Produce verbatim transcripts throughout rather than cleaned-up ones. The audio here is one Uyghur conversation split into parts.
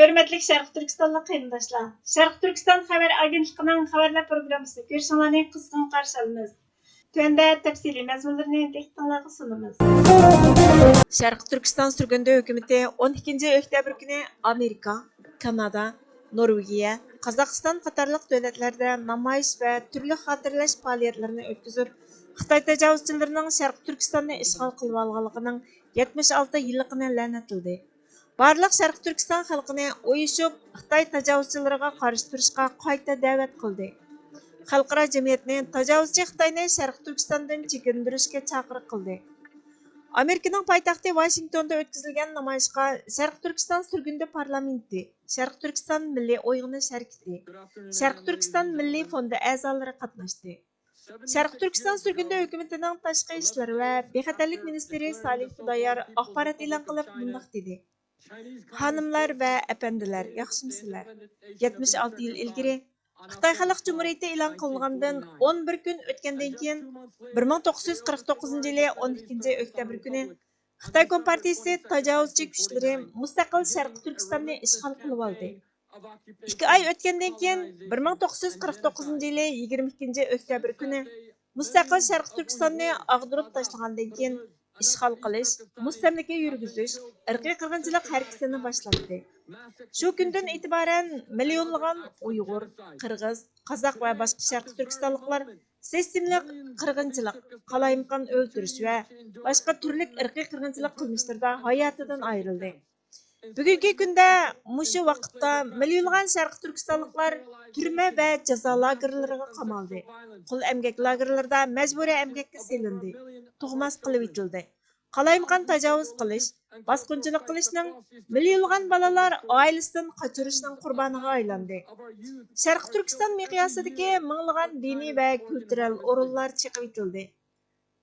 ھۆرمەتلىك شەرقىي تۈركىستانلىق قېرىنداشلار، شەرقىي تۈركىستان خەۋەر ئاگېنتلىقىنىڭ خەۋەرلەر پروگراممىسىنى كۆرۈشۈڭلارنى قىزغىن قارشى ئالىمىز. تۆۋەندە تەپسىلىي مەزمۇنلىرىنى دىققىتىڭلارغا سۇنىمىز. شەرقىي تۈركىستان سۈرگۈندە ھۆكۈمىتى ئون ئىككىنچى ئۆكتەبىر كۈنى ئامېرىكا، كانادا، نورۋېگىيە، قازاقىستان قاتارلىق دۆلەتلەردە نامايىش ۋە تۈرلۈك خاتىرىلەش پائالىيەتلىرىنى ئۆتكۈزۈپ، خىتاي تاجاۋۇزچىلىرىنىڭ شەرقىي تۈركىستاننى ئىشغال قىلىۋالغانلىقىنىڭ يەتمىش ئالتە يىللىقىنى لەنەتلىدى. بارلىق شەرقىي تۈركىستان خەلقىنى ئۇيۇشۇپ، خىتاي تاجاۋۇزچىلىرىغا قارشى تۇرۇشقا قايتا دەۋەت قىلدى. خەلقئارا جەمئىيەتنى تاجاۋۇزچى خىتاينى شەرقىي تۈركىستاندىن چېكىندۈرۈشكە چاقىرىق قىلدى. ئامېرىكىنىڭ پايتەختى ۋاشىنگتوندا ئۆتكۈزۈلگەن نامايىشقا شەرقىي تۈركىستان سۈرگۈندە پارلامېنتى، شەرقىي تۈركىستان مىللىي ئويغىنىش ھەرىكىتى، شەرقىي تۈركىستان مىللىي فوندى ئەزالىرى قاتناشتى. شەرقىي تۈركىستان سۈرگۈندە ھۆكۈمىتىنىڭ تاشقى ئىشلار ۋە بىخەتەرلىك مىنىستىرى سالىھ خۇدايار ئاخبارات ئېلان قىلىپ مۇنداق دېدى: خانىملار ۋە ئەپەندىلەر، ياخشىمۇسىلەر؟ يەتمىش ئالتە يىل ئىلگىرى خىتاي خەلق جۇمھۇرىيىتى ئېلان قىلىنغاندىن ئون بىر كۈن ئۆتكەندىن كېيىن، بىر مىڭ توققۇز يۈز قىرىق توققۇزىنچى يىلى ئون ئىككىنچى ئۆكتەبىر كۈنى خىتاي كومپارتىيىسى تاجاۋۇزچى كۈچلىرى مۇستەقىل شەرقىي تۈركىستاننى ئىشغال قىلىۋالدى. ئىككى ئاي ئۆتكەندىن كېيىن، بىر مىڭ توققۇز يۈز قىرىق توققۇزىنچى يىلى يىگىرمە ئىككىنچى ئۆكتەبىر كۈنى مۇستەقىل شەرقىي تۈركىستاننى ئاغدۇرۇپ تاشلىغاندىن كېيىن، ئىشغال قىلىش، مۇستەملىكە يۈرگۈزۈش، ئىرقىي قىرغىنچىلىق ھەرىكىتىنى باشلاتتى. شۇ كۈندىن ئېتىبارەن مىليونلىغان ئۇيغۇر، قىرغىز، قازاق ۋە باشقا شەرقىي تۈركىستانلىقلار سىستېمىلىق قىرغىنچىلىق، قالايمىقان ئۆلتۈرۈش ۋە باشقا تۈرلۈك ئىرقىي قىرغىنچىلىق قىلمىشلىرىدا ھاياتىدىن ئايرىلدى. بۈگۈنكى كۈندە مۇشۇ ۋاقىتتا مىليونلىغان شەرقىي تۈركىستانلىقلار تۈرمە ۋە جازا لاگېرلىرىغا قامالدى، قۇل ئەمگەك لاگېرلىرىدا مەجبۇرىي ئەمگەككە سېلىندى، تۇغماس قىلىۋېتىلدى. قالايمىقان تاجاۋۇز قىلىش، باسقۇنچىلىق قىلىشنىڭ مىليونلىغان بالىلار ئائىلىسىدىن قاچۇرۇشنىڭ قۇربانىغا ئايلاندى. شەرقىي تۈركىستان مىقياسىدىكى مىڭلىغان دىنىي ۋە كۈلتۈرەل ئورۇنلار چېقىۋېتىلدى.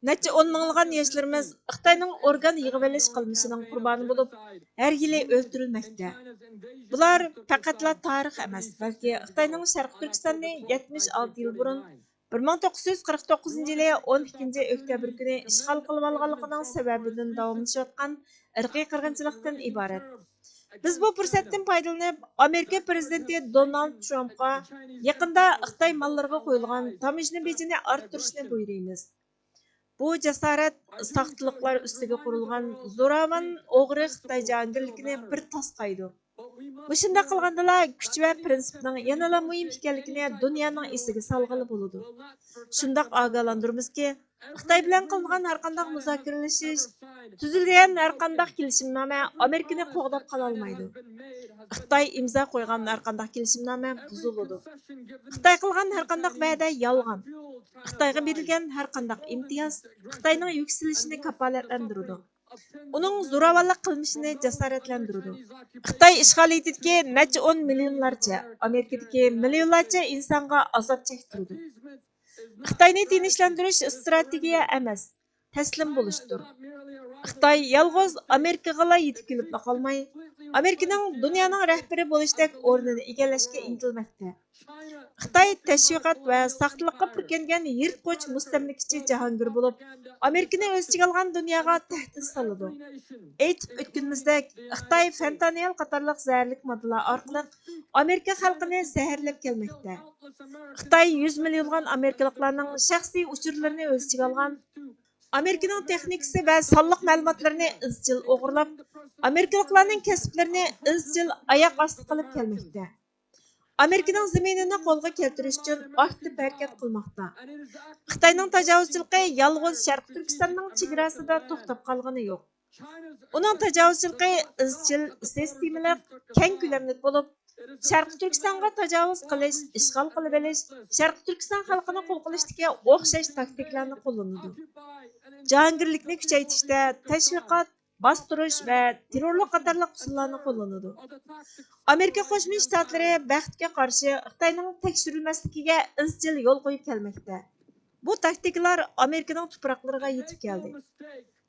نەچچە ئون مىڭلىغان ياشلىرىمىز خىتاينىڭ ئورگان يىغىۋېلىش قىلمىشىنىڭ قۇربانى بولۇپ، ھەر يىلى ئۆلتۈرۈلمەكتە. بۇلار پەقەتلا تارىخ ئەمەس، بەلكى خىتاينىڭ شەرقىي تۈركىستاننى يەتمىش ئالتە يىل بۇرۇن، بىر مىڭ توققۇز يۈز قىرىق توققۇزىنچى يىلى ئون ئىككىنچى ئۆكتەبىر كۈنى ئىشغال قىلىۋالغانلىقىنىڭ سەۋەبىدىن داۋاملىشىۋاتقان ئىرقىي قىرغىنچىلىقتىن ئىبارەت. بىز بۇ پۇرسەتتىن پايدىلىنىپ، ئامېرىكا پىرېزىدېنتى دونالد ترامپقا يېقىندا خىتاي ماللىرىغا قويۇلغان تاموژنا بېجىنى ئارتتۇرۇشنى بۇيرۇيمىز. بۇ جاسارەت ساختىلىقلار ئۈستىگە قۇرۇلغان زوراۋان ئوغرى خىتاي جاھانگىرلىكىنى بىر تاسقايدۇ. مۇشۇنداق قىلغاندىلا، كۈچ ۋە پىرىنسىپنىڭ يەنىلا مۇھىم ئىكەنلىكىنى دۇنيانىڭ ئېسىگە سالغىلى بولىدۇ. شۇنداق ئاگاھلاندۇرىمىزكى، خىتاي بىلەن قىلىنغان ھەرقانداق مۇزاكىرىلىشىش، تۈزۈلگەن ھەرقانداق كېلىشىمنامە ئامېرىكىنى قوغداپ قالالمايدۇ. خىتاي ئىمزا قويغان ھەرقانداق كېلىشىمنامە بۇزۇلىدۇ. خىتاي قىلغان ھەرقانداق ۋەدە يالغان. خىتايغا بېرىلگەن ھەرقانداق ئىمتىياز خىتاينىڭ يۈكسىلىشىنى كاپالەتلەندۈرىدۇ. ئۇنىڭ زوراۋانلىق قىلمىشىنى جاسارەتلەندۈرىدۇ. خىتاي ئىشغالىيىتىدىكى نەچچە ئون مىليونلارچە، ئامېرىكىدىكى مىليونلارچە ئىنسانغا ئازاب چەكتۈرىدۇ. خىتاينى تىنچلاندۇرۇش ئىستراتېگىيە ئەمەس، تەسلىم بولۇشتۇر. خىتاي يالغۇز ئامېرىكىغىلا يېتىپ كېلىپلا قالماي، ئامېرىكىنىڭ دۇنيانىڭ رەھبىرى بولۇشتەك ئورنىنى ئىگىلەشكە ئىنتىلمەكتە. خىتاي تەشۋىقات ۋە ساختىلىققا پۈركەنگەن يىرتقۇچ مۇستەملىكىچى جاھانگىر بولۇپ، ئامېرىكىنى ئۆز ئىچىگە ئالغان دۇنياغا تەھدىت سالىدۇ. ئېيتىپ ئۆتكىنىمىزدەك، خىتاي فېنتانىل قاتارلىق زەھەرلىك ماددىلار ئارقىلىق ئامېرىكا خەلقىنى زەھەرلەپ كەلمەكتە. خىتاي يۈز مىليونلىغان ئامېرىكىلىقلارنىڭ شەخسىي ئۇچۇرلىرىنى ئۆز ئىچىگە ئالغان، ئامېرىكىنىڭ تېخنىكىسى ۋە سانلىق مەلۇماتلىرىنى ئىزچىل ئوغرىلاپ، ئامېرىكىلىقلارنىڭ كەسىپلىرىنى ئىزچىل ئاياق ئاستى قىلىپ كەلمەكتە. ئامېرىكىنىڭ زېمىنىنى قولغا كەلتۈرۈش ئۈچۈن ئاكتىپ ھەرىكەت قىلماقتا. خىتاينىڭ تاجاۋۇزچىلىقى يالغۇز شەرقىي تۈركىستاننىڭ چېگراسىدا توختاپ قالغىنى يوق. ئۇنىڭ تاجاۋۇزچىلىقى ئىزچىل، سىستېمىلىق، كەڭ كۆلەملىك بولۇپ، شەرقىي تۈركىستانغا تاجاۋۇز قىلىش، ئىشغال قىلىۋېلىش، شەرقىي تۈركىستان خەلقىنى قۇل قىلىشتىكى ئوخشاش تاكتىكىلارنى قوللىنىدۇ. جاھانگىرلىكنى كۈچەيتىشتە تەشۋىقات، باستۇرۇش ۋە تېررورلۇق قاتارلىق ئۇسۇللارنى قوللىنىدۇ. ئامېرىكا قوشما شتاتلىرى بەختكە قارشى خىتاينىڭ تەكشۈرۈلمەسلىكىگە ئىزچىل يول قويۇپ كەلمەكتە. بۇ تاكتىكىلار ئامېرىكىنىڭ تۇپراقلىرىغا يېتىپ كەلدى.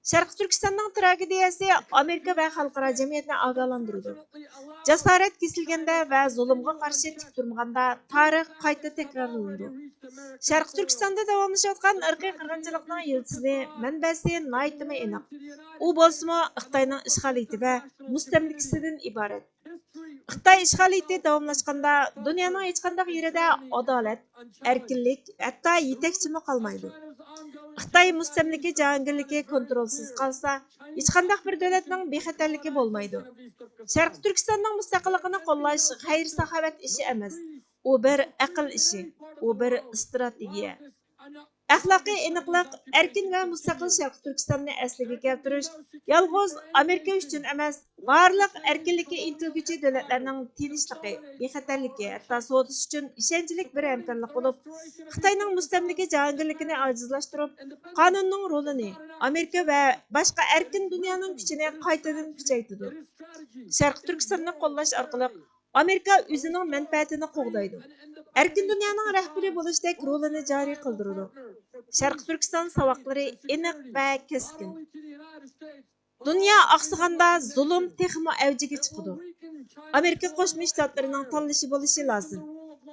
شەرقىي تۈركىستاننىڭ تراگېدىيەسى ئامېرىكا ۋە خەلقئارا جەمئىيەتنى ئاگاھلاندۇرىدۇ. جاسارەت كېسىلگەندە ۋە زۇلۇمغا قارشى تىك تۇرمىغاندا تارىخ قايتا تەكرارلىنىدۇ. شەرقىي تۈركىستاندا داۋاملىشىۋاتقان ئىرقىي قىرغىنچىلىقنىڭ يىلتىزى، مەنبەسى ناھايىتىمۇ ئېنىق. ئۇ بولسىمۇ خىتاينىڭ ئىشغالىيىتى ۋە مۇستەملىكىسىدىن ئىبارەت. خىتاي ئىشغالىيىتى داۋاملاشقاندا، دۇنيانىڭ ھېچقانداق يېرىدە ئادالەت، ئەركىنلىك، ھەتتا يېتەكچىمۇ قالمايدۇ. خىتاي مۇستەملىكە جاھانگىرلىكى كونترولسىز قالسا، ھېچقانداق بىر دۆلەتنىڭ بىخەتەرلىكى بولمايدۇ. شەرقىي تۈركىستاننىڭ مۇستەقىللىقىنى قوللاش خەير-ساخاۋەت ئىشى ئەمەس، ئۇ بىر ئەقىل ئىشى، ئۇ بىر ئىستراتېگىيە. ئەخلاقىي ئېنىقلىق، ئەركىن ۋە مۇستەقىل شەرقىي تۈركىستاننى ئەسلىگە كەلتۈرۈش يالغۇز ئامېرىكا ئۈچۈن ئەمەس، بارلىق ئەركىنلىككە ئىنتىلگۈچى دۆلەتلەرنىڭ تىنچلىقى، بىخەتەرلىكى، ھەتتا سودىسى ئۈچۈن ئىشەنچلىك بىر ھەمكارلىق بولۇپ، خىتاينىڭ مۇستەملىكە جاھانگىرلىكىنى ئاجىزلاشتۇرۇپ، قانۇننىڭ رولىنى ئامېرىكا ۋە باشقا ئەركىن دۇنيانىڭ كۈچىنى قايتىدىن كۈچەيتىدۇ. شەرقىي تۈركىستاننى قوللاش ئارقىلىق ئامېرىكا ئۆزىنىڭ مەنپەئەتىنى قوغدايدۇ. ئەركىن دۇنيانىڭ رەھبىرى بولۇشتەك رولىنى جارى قىلدۇرىدۇ. شەرقىي تۈركىستان ساۋاقلىرى ئېنىق ۋە كەسكىن. دۇنيا ئاقسىغاندا زۇلۇم تېخىمۇ ئەۋجىگە چىقىدۇ. ئامېرىكا قوشما شتاتلىرىنىڭ تاللىشى بولۇشى لازىم.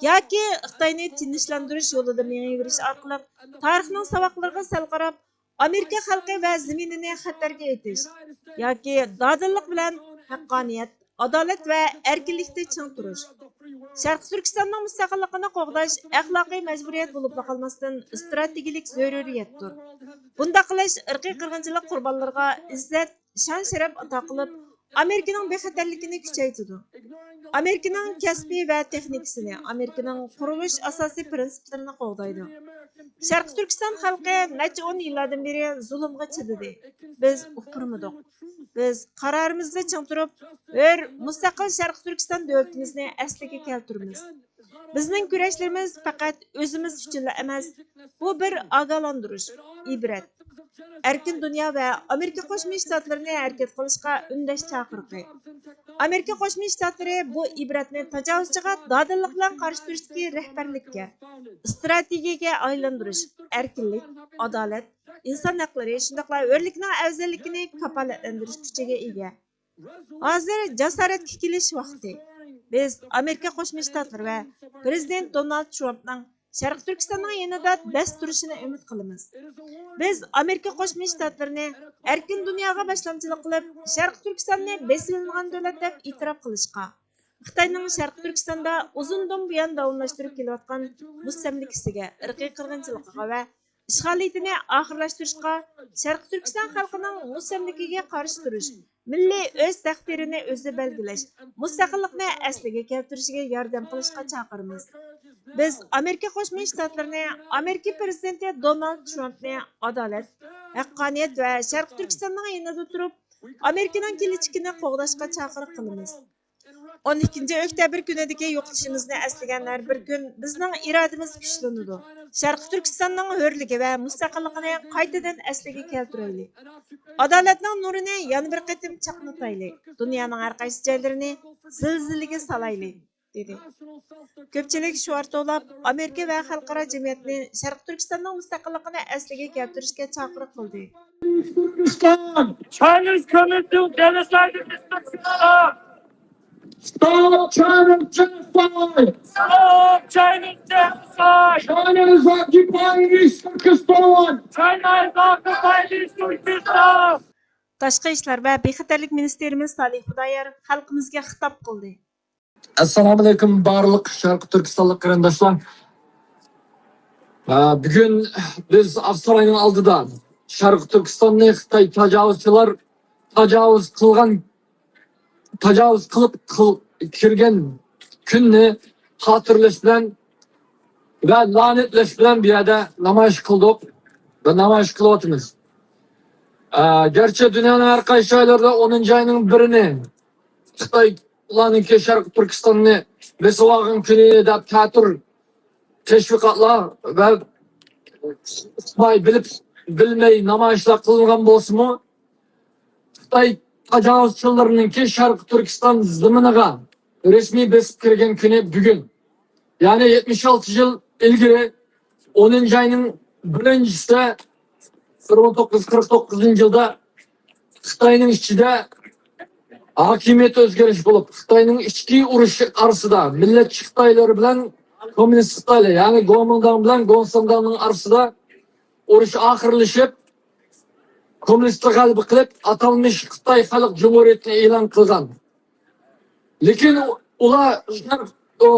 ياكى خىتاينى تىنچلاندۇرۇش يولىدا مېڭىۋېرىش ئارقىلىق تارىخنىڭ ساۋاقلىرىغا سەل قاراپ، ئامېرىكا خەلقى ۋە زېمىنىنى خەتەرگە ئېتىش ياكى دادىللىق بىلەن ھەققانىيەت، ئادالەت ۋە ئەركىنلىكتە چىڭ تۇرۇش. شەرقىي تۈركىستاننىڭ مۇستەقىللىقىنى قوغداش ئەخلاقىي مەجبۇرىيەت بولۇپلا قالماستىن، ئىستراتېگىيەلىك زۆرۈرىيەتتۇر. بۇنداق قىلىش ئىرقىي قىرغىنچىلىق قۇربانلىرىغا ئىززەت، شان-شەرەپ ئاتا قىلىپ، ئامېرىكىنىڭ بىخەتەرلىكىنى كۈچەيتىدۇ. ئامېرىكىنىڭ كەسپى ۋە تېخنىكىسىنى، ئامېرىكىنىڭ قۇرۇلۇش ئاساسىي پىرىنسىپلىرىنى قوغدايدۇ. شەرقىي تۈركىستان خەلقى نەچچە ئون يىللاردىن بېرى زۇلۇمغا چىدىدى. بىز ئۇپرىمىدۇق. بىز قارارىمىزدا چىڭ تۇرۇپ، ھۆر، مۇستەقىل شەرقىي تۈركىستان دۆلىتىمىزنى ئەسلىگە كەلتۈرىمىز. بىزنىڭ كۈرەشلىرىمىز پەقەت ئۆزىمىز ئۈچۈنلا ئەمەس، بۇ بىر ئاگاھلاندۇرۇش، ئىبرەت. ئەركىن دۇنيا ۋە ئامېرىكا قوشما شتاتلىرىنى ھەرىكەت قىلىشقا ئۈندەش چاقىرىقى. ئامېرىكا قوشما شتاتلىرى بۇ ئىبرەتنى تاجاۋۇزچىغا دادىللىق بىلەن قارشى تۇرۇشتىكى رەھبەرلىككە، ئىستراتېگىيەگە ئايلاندۇرۇش، ئەركىنلىك، ئادالەت، ئىنسان ھەقلىرى، شۇنداقلا ھۆرلۈكنىڭ ئەۋزەللىكىنى كاپالەتلەندۈرۈش كۈچىگە ئىگە. ھازىر جاسارەتكە كېلىش ۋاقتى. بىز ئامېرىكا قوشما شتاتلىرى ۋە پىرېزىدېنت دونالد ترامپنىڭ شەرقىي تۈركىستاننىڭ يېنىدا دەس تۇرۇشىنى ئۈمىد قىلىمىز. بىز ئامېرىكا قوشما شتاتلىرىنى ئەركىن دۇنياغا باشلامچىلىق قىلىپ، شەرقىي تۈركىستاننى بېسىۋېلىنغان دۆلەت دەپ ئېتىراپ قىلىشقا، خىتاينىڭ شەرقىي تۈركىستاندا ئۇزۇندىن بۇيان داۋاملاشتۇرۇپ كېلىۋاتقان مۇستەملىكىسىگە، ئىرقىي قىرغىنچىلىقىغا ۋە ئىشغالىيىتىنى ئاخىرلاشتۇرۇشقا شەرقىي تۈركىستان خەلقىنىڭ مۇستەملىكىگە قارشى تۇرۇش، مىللىي ئۆز تەقدىرىنى ئۆزى بەلگىلەش، مۇستەقىللىقنى ئەسلىگە كەلتۈرۈشىگە ياردەم قىلىشقا چاقىرىمىز. بىز ئامېرىكا قوشما شتاتلىرىنى، ئامېرىكا پىرېزىدېنتى دونالد ترامپنى ئادالەت، ھەققانىيەت ۋە شەرقىي تۈركىستاننىڭ يېنىدا تۇرۇپ، ئامېرىكىنىڭ كېلىچىكىنى قوغداشقا چاقىرىق قىلىمىز. ئون ئىككىنچى ئۆكتەبىر كۈنىدىكى يوقىتىشىمىزنى ئەسلىگەن ھەر بىر كۈن بىزنىڭ ئىرادىمىز كۈچلىنىدۇ. شەرقىي تۈركىستاننىڭ ھۆرلۈكى ۋە مۇستەقىللىقىنى قايتىدىن ئەسلىگە كەلتۈرەيلى. ئادالەتنىڭ نۇرىنى يەنە بىر قېتىم چاقنىتايلى. دۇنيانىڭ ھەر قايسى جايلىرىنى زىلزىلىگە سالايلى، دېدى. كۆپچىلىك شوئار توۋلاپ، ئامېرىكا ۋە خەلقئارا جەمئىيەتنى شەرقىي تۈركىستاننىڭ مۇستەقىللىقىنى ئەسلىگە كەلتۈرۈشكە چاقىرىق قىلدى. Turkistan! Chinese committed to genocide in Turkistan! Stop China's genocide! Stop China's genocide! China is occupying East Turkestan! China is occupying East Turkestan! تاشقى ئىشلار ۋە بىخەتەرلىك مىنىستىرىمىز سالىھ خۇدايار خەلقىمىزگە خىتاب قىلدى. ئەسسالامۇئەلەيكۇم، بارلىق شەرقىي تۈركىستانلىق قېرىنداشلار. ئە، بۈگۈن بىز ئاقساراينىڭ ئالدىدا شەرقىي تۈركىستاننى خىتاي تاجاۋۇزچىلار تاجاۋۇز قىلغان، تاجاۋۇز قىلىپ قىل-، كىرگەن كۈننى خاتىرىلەش بىلەن ۋە لەنەتلەش بىلەن بۇ يەردە نامايىش قىلدۇق ۋە نامايىش قىلىۋاتىمىز. ئە، گەرچە دۇنيانىڭ ھەر قايسى جايلىرىدا ئونىنچى ئاينىڭ بىرىنى خىتاي ئۇلارنىڭكى شەرقىي تۈركىستاننى بېسىۋالغان كۈنى دەپ تەتۈر تەشۋىقاتلار ۋە ئۇقماي بىلىپ بىلمەي نامايىشلار قىلىنغان بولسىمۇ، خىتاي تاجاۋۇزچىلىرىنىڭكى شەرقىي تۈركىستان زېمىنىغا رەسمىي بېسىپ كىرگەن كۈنى بۈگۈن. يەنى يەتمىش ئالتە يىل ئىلگىرى ئونىنچى ئاينىڭ بىرىنچىسىدە، بىر مىڭ توققۇز يۈز قىرىق توققۇزىنچى يىلدا خىتاينىڭ ئىچىدە ھاكىمىيەت ئۆزگىرىش بولۇپ، خىتاينىڭ ئىچكى ئۇرۇشى ئارىسىدا مىللەتچى خىتايلار بىلەن كوممۇنىست خىتايلار، يەنى گومىنداڭ بىلەن گوڭسانداڭنىڭ ئارىسىدا ئۇرۇش ئاخىرلىشىپ، كوممۇنىستلار غەلىبە قىلىپ، ئاتالمىش خىتاي خەلق جۇمھۇرىيىتىنى ئېلان قىلغان. لېكىن ئۇلار ئۇ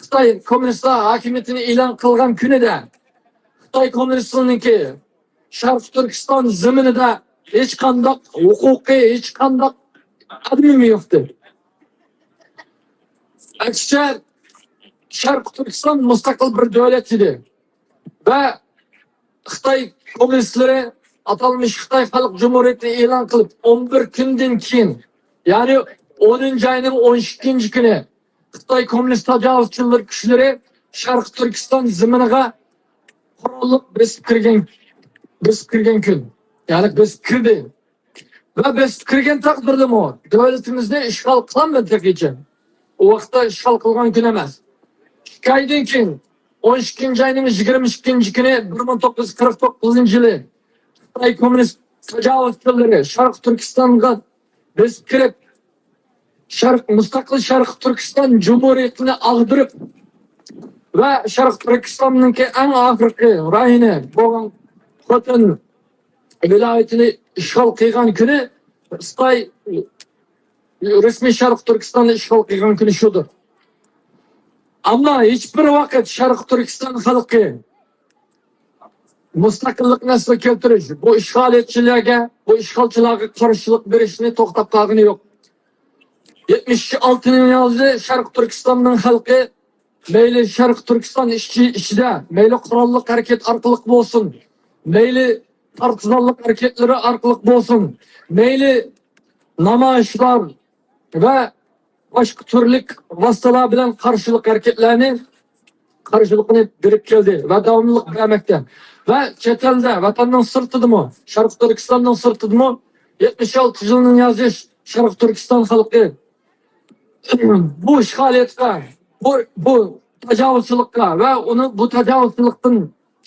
خىتاي كوممۇنىستلار ھاكىمىيىتىنى ئېلان قىلغان كۈنىدە خىتاي كوممۇنىستلىرىنىڭكى شەرقىي تۈركىستان زېمىنىدا ھېچقانداق ھوقۇقى، ھېچقانداق ئادىمى يوقتى. ئەكسىچە، شەرقىي تۈركىستان مۇستەقىل بىر دۆلەت ئىدى. ۋە خىتاي كوممۇنىستلىرى ئاتالمىش خىتاي خەلق جۇمھۇرىيىتىنى ئېلان قىلىپ، ئون بىر كۈندىن كېيىن، يەنى ئونىنچى ئاينىڭ ئون ئىككىنچى كۈنى خىتاي كوممۇنىست تاجاۋۇزچىلىرى كۈچلىرى شەرقىي تۈركىستان زېمىنىغا قوراللىق بېسىپ كىرگەن، بېسىپ كىرگەن كۈن. يەنى بېسىپ كىردى. ۋە بېسىپ كىرگەن تەقدىردىمۇ دۆلىتىمىزنى ئىشغال قىلالمىدى تېخىچە. ئۇ ۋاقىتتا ئىشغال قىلغان كۈن ئەمەس. ئىككى ئايدىن كېيىن، ئون ئىككىنچى ئاينىڭ يىگىرمە ئىككىنچى كۈنى، بىر مىڭ توققۇز يۈز قىرىق توققۇزىنچى يىلى خىتاي كوممۇنىست تاجاۋۇزچىلىرى شەرقىي تۈركىستانغا بېسىپ كىرىپ، شەرق، مۇستەقىل شەرقىي تۈركىستان جۇمھۇرىيىتىنى ئاغدۇرۇپ ۋە شەرقىي تۈركىستاننىڭكى ئەڭ ئاخىرقى رايونى بولغان خوتەن ۋىلايىتىنى ئىشغال قىلغان كۈنى، خىتاي رەسمىي شەرقىي تۈركىستاننى ئىشغال قىلغان كۈنى شۇدۇر. ئەمما ھېچبىر ۋاقىت شەرقىي تۈركىستان خەلقى مۇستەقىللىقنى ئەسلىگە كەلتۈرۈش، بۇ ئىشغالىيەتچىلەرگە، بۇ ئىشغالچىلارغا قارشىلىق بېرىشنى توختاپ قالغىنى يوق. يەتمىش ئالتىنچى يىلى شەرقىي تۈركىستاننىڭ خەلقى مەيلى شەرقىي تۈركىستان ئىچى، ئىچىدە، مەيلى قوراللىق ھەرىكەت ئارقىلىق بولسۇن، مەيلى پارتىزانلىق ھەرىكەتلىرى ئارقىلىق بولسۇن، مەيلى نامايىشلار ۋە باشقا تۈرلۈك ۋاسىتىلەر بىلەن قارشىلىق ھەرىكەتلەرنى، قارشىلىقىنى بېرىپ كەلدى ۋە داۋاملىق بەرمەكتە. ۋە چەت ئەلدە، ۋەتەننىڭ سىرتىدىمۇ، شەرقىي تۈركىستاننىڭ سىرتىدىمۇ يەتمىش ئالتە يىلنىڭ يازى شەرقىي تۈركىستان خەلقى بۇ ئىشغالىيەتكە، بۇ، بۇ تاجاۋۇزچىلىققا ۋە ئۇنى، بۇ تاجاۋۇزچىلىقتىن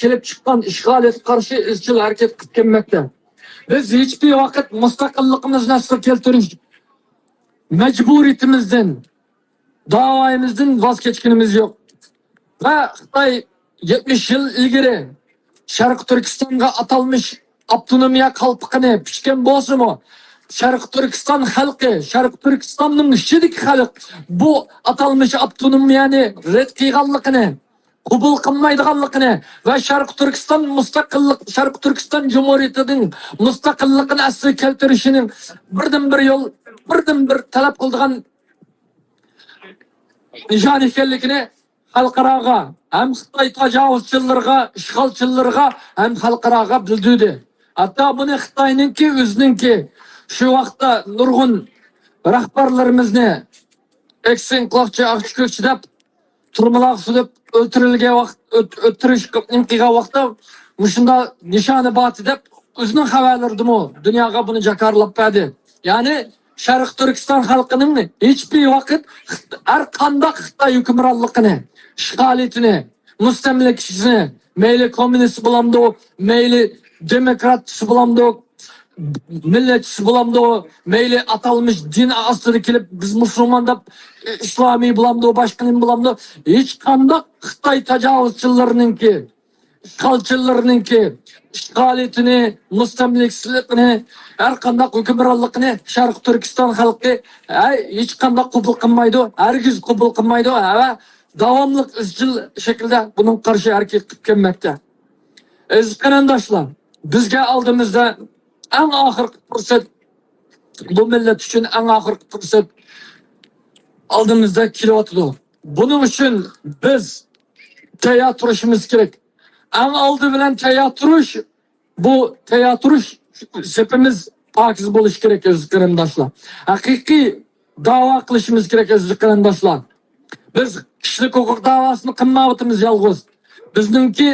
كېلىپ چىققان ئىشغالىيەتكە قارشى ئىزچىل ھەرىكەت قىلىپ كەلمەكتە. بىز ھېچبىر ۋاقىت مۇستەقىللىقىمىزنى ئەسلىگە كەلتۈرۈش مەجبۇرىيىتىمىزدىن، داۋايىمىزدىن ۋاز كەچكىنىمىز يوق. ۋە خىتاي يەتمىش يىل ئىلگىرى شەرقىي تۈركىستانغا ئاتالمىش ئاپتونومىيە قالپىقىنى پۈچكەن بولسىمۇ، شەرقىي تۈركىستان خەلقى، شەرقىي تۈركىستاننىڭ ئىچىدىكى خەلق بۇ ئاتالمىش ئاپتونومىيەنى رەت قىلغانلىقىنى، قوبۇل قىلمايدىغانلىقىنى ۋە شەرقىي تۈركىستان مۇستەقىللىق، شەرقىي تۈركىستان جۇمھۇرىيىتىنىڭ مۇستەقىللىقىنى ئەسلىگە كەلتۈرۈشىنىڭ بىردىنبىر يول، بىردىنبىر تەلەپ قىلىدىغان نىشان ئىكەنلىكىنى خەلقئاراغا، ھەم خىتاي تاجاۋۇزچىلىرىغا، ئىشغالچىلىرىغا ھەم خەلقئاراغا بىلدۈردى. ھەتتا بۇنى خىتاينىڭكى ئۆزىنىڭكى شۇ ۋاقىتتا نۇرغۇن رەھبەرلىرىمىزنى ئەكسىنقىلاقچى، ئاقچى، كۆكچى دەپ تۈرمىلەرگە سېلىپ ئۆلتۈرۈلگەن ۋاقىت، ئۆت-، ئۆلتۈرۈش قىلغان ۋاقىتتا مۇشۇنداق نىشانى بارتى دەپ ئۆزىنىڭ خەۋەرلىرىدىمۇ دۇنياغا بۇنى جاكارلاپ بەردى. يەنى شەرقىي تۈركىستان خەلقىنىڭ ھېچبىر ۋاقىت خىت-، ھەر قانداق خىتاي ھۆكۈمرانلىقىنى، ئىشغالىيىتىنى، مۇستەملىكىچىسىنى، مەيلى كوممۇنىست بولامدۇ، مەيلى دېموكراتچىسى بولامدۇ، مىللەتچىسى بولامدۇ، مەيلى ئاتالمىش دىن ئاستىدا كېلىپ بىز مۇسۇلمان دەپ، ئىسلامىي بولامدۇ، باشقا نېمە بولامدۇ، ھېچقانداق خىتاي تاجاۋۇزچىلىرىنىڭكى، ئىشغالچىلىرىنىڭكى ئىشغالىيىتىنى، مۇستەملىكىچىلىقىنى، ھەر قانداق ھۆكۈمرانلىقىنى شەرقىي تۈركىستان خەلقى، ھە، ھېچقانداق قوبۇل قىلمايدۇ، ھەرگىز قوبۇل قىلمايدۇ ۋە داۋاملىق ئىزچىل شەكىلدە بۇنىڭغا قارشى ھەرىكەت قىلىپ كەلمەكتە. ئەزىز قېرىنداشلار، بىزگە ئالدىمىزدا ئەڭ ئاخىرقى پۇرسەت، بۇ مىللەت ئۈچۈن ئەڭ ئاخىرقى پۇرسەت ئالدىمىزدا كېلىۋاتىدۇ. بۇنىڭ ئۈچۈن بىز تەييار تۇرۇشىمىز كېرەك. ئەڭ ئالدى بىلەن تەييار تۇرۇش، بۇ تەييار تۇرۇش سېپىمىز پاكىز بولۇشى كېرەك، ئەزىز قېرىنداشلار. ھەقىقىي داۋا قىلىشىمىز كېرەك، ئەزىز قېرىنداشلار. بىز كىشىلىك ھوقۇق داۋاسىنى قىلمايۋاتىمىز يالغۇز. بىزنىڭكى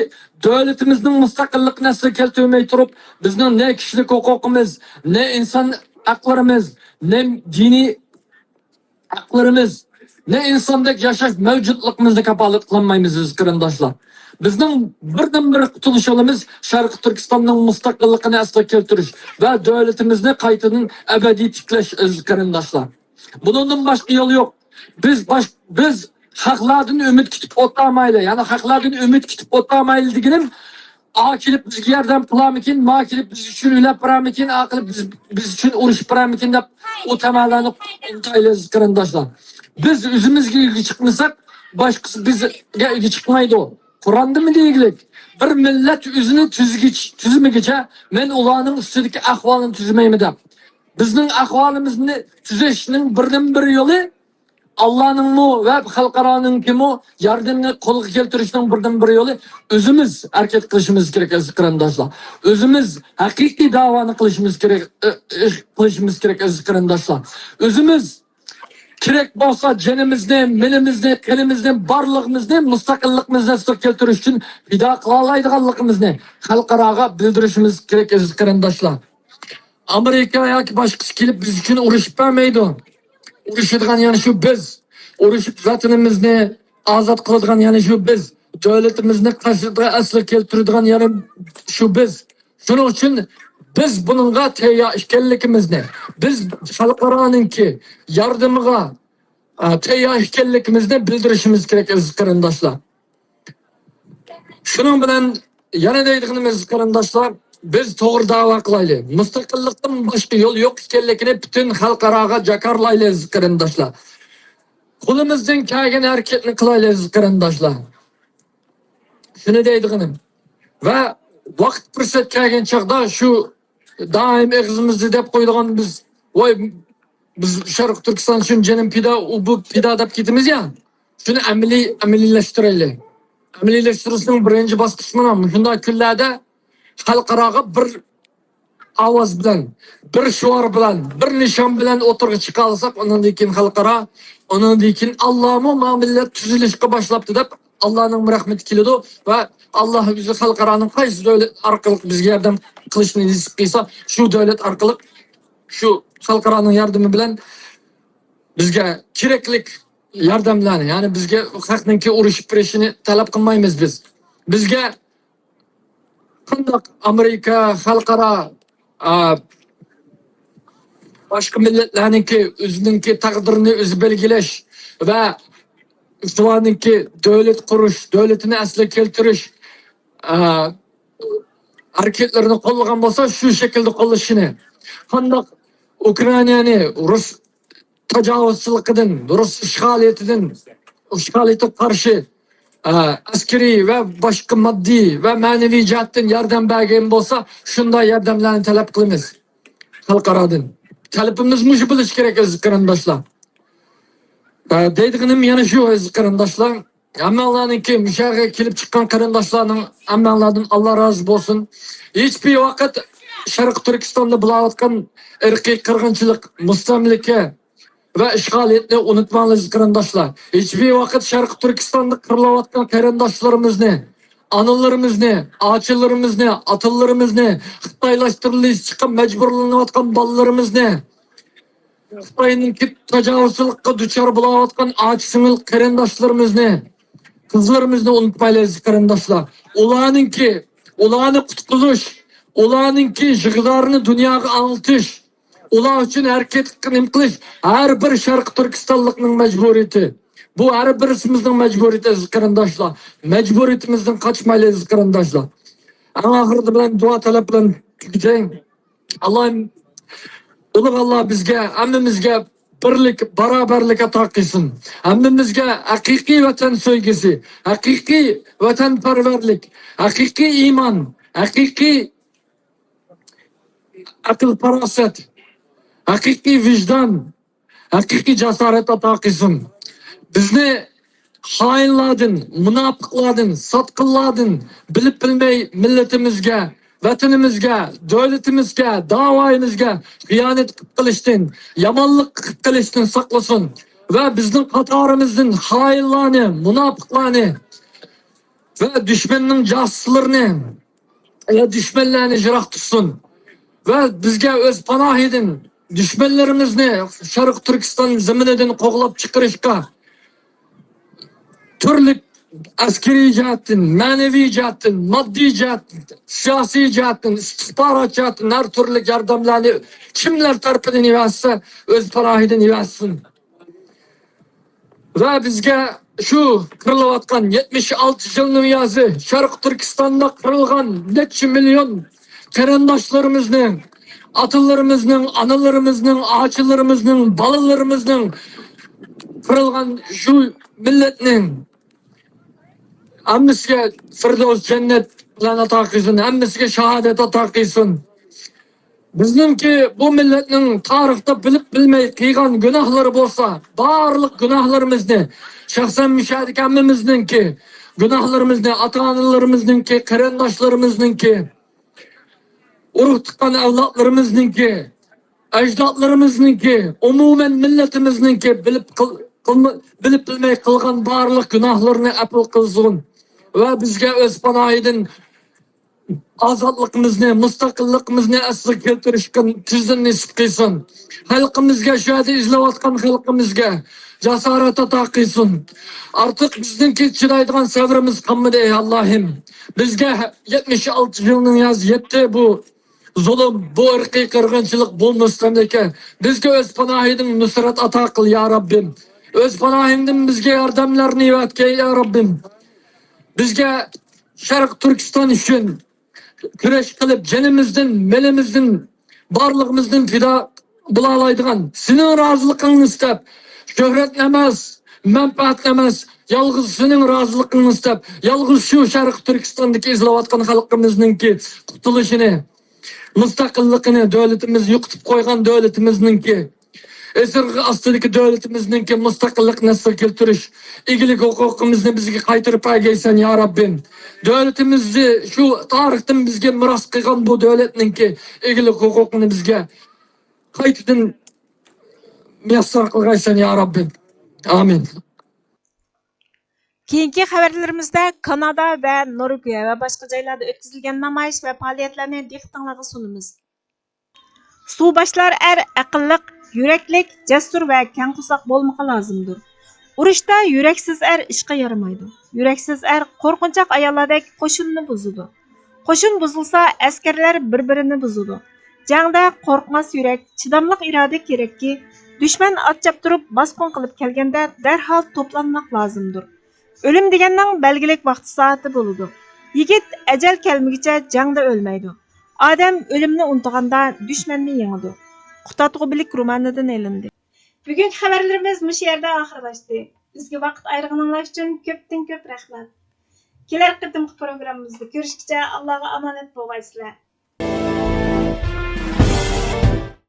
دۆلىتىمىزنىڭ مۇستەقىللىقىنى ئەسلىگە كەلتۈرمەي تۇرۇپ، بىزنىڭ نە كىشىلىك ھوقۇقىمىز، نە ئىنسان ھەقلىرىمىز، نە دىنىي ھەقلىرىمىز، نە ئىنساندەك ياشاش مەۋجۇتلۇقىمىزنى كاپالەت قىلالمايمىز، ئەزىز قېرىنداشلار. بىزنىڭ بىردىنبىر قۇتۇلۇش يولىمىز شەرقىي تۈركىستاننىڭ مۇستەقىللىقىنى ئەسلىگە كەلتۈرۈش ۋە دۆلىتىمىزنى قايتىدىن ئەبەدىي تىكلەش، ئەزىز قېرىنداشلار. بۇنىڭدىن باشقا يول يوق. بىز باش-، بىز خەقلەردىن ئۈمىد كۈتۈپ ئولتۇرمايلى. يەنى خەقلەردىن ئۈمىد كۈتۈپ ئولتۇرمايلى دېگىنىم، ئا كېلىپ بىزگە ياردەم قىلارمىكىن، ما كېلىپ بىز ئۈچۈن ئۆلۈپ بارارمىكىن، ئا قىلىپ بىز، بىز ئۈچۈن ئۇرۇشۇپ بارارمىكىن دەپ ئۇ تەمەلەرنى ئۇنتايلى، ئەزىز قېرىنداشلار. بىز ئۆزىمىزگە ئىگە چىقمىساق، باشقىسى بىزگە ئىگە چىقمايدۇ. قۇرئاندىمۇ دېگۈلۈك، بىر مىللەت ئۆزىنى تۈزگۈچ-، تۈزمىگۈچە، مەن ئۇلارنىڭ ئۈستىدىكى ئەھۋالىنى تۈزمەيمەن دەپ. بىزنىڭ ئەھۋالىمىزنى تۈزەشنىڭ بىردىنبىر يولى، ئاللانىڭمۇ ۋە خەلقئارانىڭكىمۇ ياردىمىنى قولغا كەلتۈرۈشنىڭ بىردىنبىر يولى ئۆزىمىز ھەرىكەت قىلىشىمىز كېرەك، ئەزىز قېرىنداشلار. ئۆزىمىز ھەقىقىي داۋانى قىلىشىمىز كېرەك، ئە، ئە، قىلىشىمىز كېرەك، ئەزىز قېرىنداشلار. ئۆزىمىز كېرەك بولسا جېنىمىزنى، مېلىمىزنى، قېنىمىزنى، بارلىقىمىزنى، مۇستەقىللىقىمىزنى ئىستىلغا كەلتۈرۈش ئۈچۈن پىدا قىلالايدىغانلىقىمىزنى خەلقئاراغا بىلدۈرۈشىمىز كېرەك، ئەزىز قېرىنداشلار. ئامېرىكا ياكى باشقىسى كېلىپ بىز ئۈچۈن ئۇرۇشۇپ بەرمەيدۇ. ئۇرۇشىدىغان يەنە شۇ بىز. ئۇرۇشۇپ ۋەتىنىمىزنى ئازاد قىلىدىغان يەنە شۇ بىز. دۆلىتىمىزنى قەشتىگە ئەسلىگە كەلتۈرىدىغان يەنە شۇ بىز. شۇنىڭ ئۈچۈن بىز بۇنىڭغا تەييار ئىكەنلىكىمىزنى، بىز خەلقئارانىڭكى ياردىمىغا، ئە، تەييار ئىكەنلىكىمىزنى بىلدۈرۈشىمىز كېرەك، ئەزىز قېرىنداشلار. شۇنىڭ بىلەن يەنە دەيدىغىنىمىز، قېرىنداشلار، بىز توغرا داۋا قىلايلى. مۇستەقىللىقتىن باشقا يول يوق ئىكەنلىكىنى پۈتۈن خەلقئاراغا جاكارلايلى، ئەزىز قېرىنداشلار. قولىمىزدىن كەلگەن ھەرىكەتنى قىلايلى، ئەزىز قېرىنداشلار. شۇنى دەيدىغىنىم. ۋە ۋاقىت پۇرسەت كەلگەن چاغدا شۇ دائىم ئېغىزىمىزدا دەپ قويىدىغان بىز، ۋاي، بىز شەرقىي تۈركىستان ئۈچۈن جېنىم پىدا، ئۇ بۇ پىدا دەپ كېتىمىز يا. شۇنى ئەمەلىي، ئەمەلىيلەشتۈرەيلى. ئەمەلىيلەشتۈرۈشنىڭ بىرىنچى باسقۇچى مانا مۇشۇنداق كۈنلەردە خەلقئاراغا بىر ئاۋاز بىلەن، بىر شوئار بىلەن، بىر نىشان بىلەن ئوتتۇرىغا چىقالىساق، ئۇنىڭدىن كېيىن خەلقئارا، ئۇنىڭدىن كېيىن ئاللامۇ ما مىللەت تۈزۈلۈشكە باشلاپتۇ دەپ ئاللانىڭ رەھمىتى كېلىدۇ ۋە ئاللا ئۆزى خەلقئارانىڭ قايسى دۆلەت ئارقىلىق بىزگە ياردەم قىلىشنى نېسىپ قىلسا، شۇ دۆلەت ئارقىلىق، شۇ خەلقئارانىڭ ياردىمى بىلەن بىزگە كېرەكلىك ياردەملەرنى، يەنى بىزگە خەقنىڭكى ئۇرۇشۇپ بېرىشىنى تەلەپ قىلمايمىز بىز. بىزگە قانداق ئامېرىكا، خەلقئارا، ئا، باشقا مىللەتلەرنىڭكى ئۆزىنىڭكى تەقدىرىنى ئۆزى بەلگىلەش ۋە شۇلارنىڭكى دۆلەت قۇرۇش، دۆلىتىنى ئەسلىگە كەلتۈرۈش، ئا، ھەرىكەتلىرىنى قوللىغان بولسا، شۇ شەكىلدە قوللىشىنى، قانداق ئۇكرائىنانى رۇس تاجاۋۇزچىلىقىدىن، رۇس ئىشغالىيىتىدىن، ئىشغالىيىتىگە قارشى، ئە، ئەسكىرىي ۋە باشقا ماددىي ۋە مەنىۋى جەھەتتىن ياردەم بەرگەن بولسا، شۇنداق ياردەملەرنى تەلەپ قىلىمىز خەلقئارادىن. تەلىپىمىز مۇشۇ بولۇشى كېرەك، ئەزىز قېرىنداشلار. ئە، دەيدىغىنىم يەنە شۇ، ئەزىز قېرىنداشلار. ھەممەڭلارنىڭكى، مۇشۇ يەرگە كېلىپ چىققان قېرىنداشلارنىڭ ھەممەڭلاردىن ئاللا رازى بولسۇن. ھېچبىر ۋاقىت شەرقىي تۈركىستاندا بولۇۋاتقان ئىرقىي قىرغىنچىلىق، مۇستەملىكە ۋە ئىشغالىيەتنى ئۇنتۇماڭلار، قېرىنداشلار. ھېچبىر ۋاقىت شەرقىي تۈركىستاندا قىرىلىۋاتقان قېرىنداشلىرىمىزنى، ئانىلىرىمىزنى، ئاچىلىرىمىزنى، ئاتىلىرىمىزنى خىتايلاشتۇرۇلۇشقا مەجبۇرلىنىۋاتقان بالىلىرىمىزنى، خىتاينىڭكى تاجاۋۇزچىلىققا دۇچار بولاۋاتقان ئاچا-سىڭىل قېرىنداشلىرىمىزنى، قىزلىرىمىزنى ئۇنتۇمايلى، ئەزىز قېرىنداشلار. ئۇلارنىڭكى، ئۇلارنى قۇتقۇزۇش، ئۇلارنىڭكى يىغىلارنى دۇنياغا ئاڭلىتىش، ئۇلار ئۈچۈن ھەرىكەت قىلىپ نېمە قىلىش ھەر بىر شەرقىي تۈركىستانلىقنىڭ مەجبۇرىيىتى. بۇ ھەر بىرسىمىزنىڭ مەجبۇرىيىتى، ئەزىز قېرىنداشلار. مەجبۇرىيىتىمىزدىن قاچمايلى، ئەزىز قېرىنداشلار. ئەڭ ئاخىرىدا بىلەن دۇئا تەلەپ بىلەن تۈگىتەي. ئاللاھىم، ئۇلۇغ ئاللا بىزگە، ھەممىمىزگە بىرلىك، باراۋەرلىك ئاتا قىلسۇن. ھەممىمىزگە ھەقىقىي ۋەتەن سۆيگۈسى، ھەقىقىي ۋەتەنپەرۋەرلىك، ھەقىقىي ئىمان، ھەقىقىي ئەقىل-پاراسەت، ھەقىقىي ۋىجدان، ھەقىقىي جاسارەت ئاتا قىلسۇن. بىزنى خائىنلاردىن، مۇناپىقلاردىن، ساتقىنلاردىن، بىلىپ بىلمەي مىللىتىمىزگە، ۋەتىنىمىزگە، دۆلىتىمىزگە، داۋايىمىزگە خىيانەت قىلىپ قېلىشتىن، يامانلىق قىلىپ قېلىشتىن ساقلىسۇن ۋە بىزنىڭ قاتارىمىزدىن خائىنلارنى، مۇناپىقلارنى ۋە دۈشمەننىڭ جاسۇسلىرىنى ۋە دۈشمەنلەرنى يىراق تۇتسۇن ۋە بىزگە ئۆز پاناھىدىن دۈشمەنلىرىمىزنى شەرقىي تۈركىستان زېمىنىدىن قوغلاپ چىقىرىشقا تۈرلۈك ئەسكىرىي جەھەتتىن، مەنىۋى جەھەتتىن، ماددىي جەھەتتىن، سىياسىي جەھەتتىن، ئىستىخبارات جەھەتتىن ھەر تۈرلۈك ياردەملەرنى كىملەر تەرىپىدىن يەۋەتسە، ئۆز پاناھىدىن يەۋەتسۇن. ۋە بىزگە شۇ قىرىلىۋاتقان يەتمىش ئالتە يىل نىيازى شەرقىي تۈركىستاندا قىرىلغان نەچچە مىليون قېرىنداشلىرىمىزنىڭ، ئاتىلىرىمىزنىڭ، ئانىلىرىمىزنىڭ، ئاچىلىرىمىزنىڭ، بالىلىرىمىزنىڭ قىرىلغان شۇ مىللەتنىڭ ھەممىسىگە فىردەۋس جەننەت بىلەن ئاتا قىلسۇن، ھەممىسىگە شاھادەت ئاتا قىلسۇن. بىزنىڭكى بۇ مىللەتنىڭ تارىختا بىلىپ بىلمەي قىلغان گۇناھلىرى بولسا، بارلىق گۇناھلىرىمىزنى، شەخسەن مۇشۇ يەردىكى ھەممىمىزنىڭكى گۇناھلىرىمىزنى، ئاتا-ئانىلىرىمىزنىڭكى، قېرىنداشلىرىمىزنىڭكى، ئۇرۇق-تۇغقان ئەۋلادلىرىمىزنىڭكى، ئەجدادلىرىمىزنىڭكى، ئومۇمەن مىللىتىمىزنىڭكى بىلىپ قىل-، قىلما-، بىلىپ بىلمەي قىلغان بارلىق گۇناھلىرىنى ئەپۇ قىلسۇن ۋە بىزگە ئۆز پاناھىدىن ئازادلىقىمىزنى، مۇستەقىللىقىمىزنى ئەسلىگە كەلتۈرۈشكە تېزدىن نېسىپ قىلسۇن. خەلقىمىزگە، شۇ يەردە ئىزدەۋاتقان خەلقىمىزگە جاسارەت ئاتا قىلسۇن. ئارتۇق بىزنىڭكى چىدايدىغان سەۋرىمىز قالمىدى، ئەي ئاللاھىم. بىزگە يەتمىش ئالتە يىلنىڭ ياز يەتتى بۇ زۇلۇم، بۇ ئىرقىي قىرغىنچىلىق، بۇ مۇستەملىكە. بىزگە ئۆز پاناھىڭدىن نۇسرەت ئاتا قىل، يا رەببىم. ئۆز پاناھىڭدىن بىزگە ياردەملەرنى ئەۋەتكەي، يا رەببىم. بىزگە شەرق تۈركىستان ئۈچۈن كۈرەش قىلىپ، جېنىمىزدىن، مېلىمىزدىن، بارلىقىمىزدىن پىدا بولالايدىغان، سېنىڭ رازىلىقىڭنى ئىستەپ، شۆھرەتنى ئەمەس، مەنپەئەتنى ئەمەس، يالغۇز سېنىڭ رازىلىقىڭنى ئىستەپ، يالغۇز شۇ شەرقىي تۈركىستاندىكى ئېزىلىۋاتقان خەلقىمىزنىڭكى قۇتۇلۇشىنى، مۇستەقىللىقىنى، دۆلىتىمىز يوقىتىپ قويغان دۆلىتىمىزنىڭكى، ئېسىرغا ئاستىدىكى دۆلىتىمىزنىڭكى مۇستەقىللىقىنى ئەسلىگە كەلتۈرۈش، ئىگىلىك ھوقۇقىمىزنى بىزگە قايتۇرۇپ بەرگەيسەن، يا رەببىم. دۆلىتىمىزنى، شۇ تارىختىن بىزگە مىراس قىلغان بۇ دۆلەتنىڭكى ئىگىلىك ھوقۇقىنى بىزگە قايتىدىن مۇيەسسەر قىلغايسەن، يا رەببىم. ئامىن. كېيىنكى خەۋەرلىرىمىزدە كانادا ۋە نورۋېگىيە ۋە باشقا جايلاردا ئۆتكۈزۈلگەن نامايىش ۋە پائالىيەتلەرنى دىققىتىڭلارغا سۇنىمىز. سۇباشلار ئەر ئەقىللىق، يۈرەكلىك، جەسۇر ۋە كەڭ قورساق بولمىقى لازىمدۇر. ئۇرۇشتا يۈرەكسىز ئەر ئىشقا يارىمايدۇ. يۈرەكسىز ئەر قورقۇنچاق ئاياللاردەك قوشۇننى بۇزىدۇ. قوشۇن بۇزۇلسا، ئەسكەرلەر بىر-بىرىنى بۇزىدۇ. جەڭدە قورقماس يۈرەك، چىداملىق ئىرادە كېرەككى، دۈشمەن ئات چاپتۇرۇپ باسقۇن قىلىپ كەلگەندە دەرھال توپلانماق لازىمدۇر. ئۆلۈم دېگەننىڭ بەلگىلىك ۋاقتى سائىتى بولىدۇ. يىگىت ئەجەل كەلمىگۈچە جەڭدە ئۆلمەيدۇ. ئادەم ئۆلۈمنى ئۇنتۇغاندا دۈشمەننى يېڭىدۇ. قۇتادغۇ بىلىك رومانىدىن ئېلىندى. بۈگۈنكى خەۋەرلىرىمىز مۇشۇ يەردە ئاخىرلاشتى. بىزگە ۋاقىت ئايرىغىنىڭلار ئۈچۈن كۆپتىن كۆپ رەھمەت. كېلەر قېتىمقى پروگراممىمىزدا كۆرۈشكىچە ئاللاغا ئامانەت بولغايسىلەر.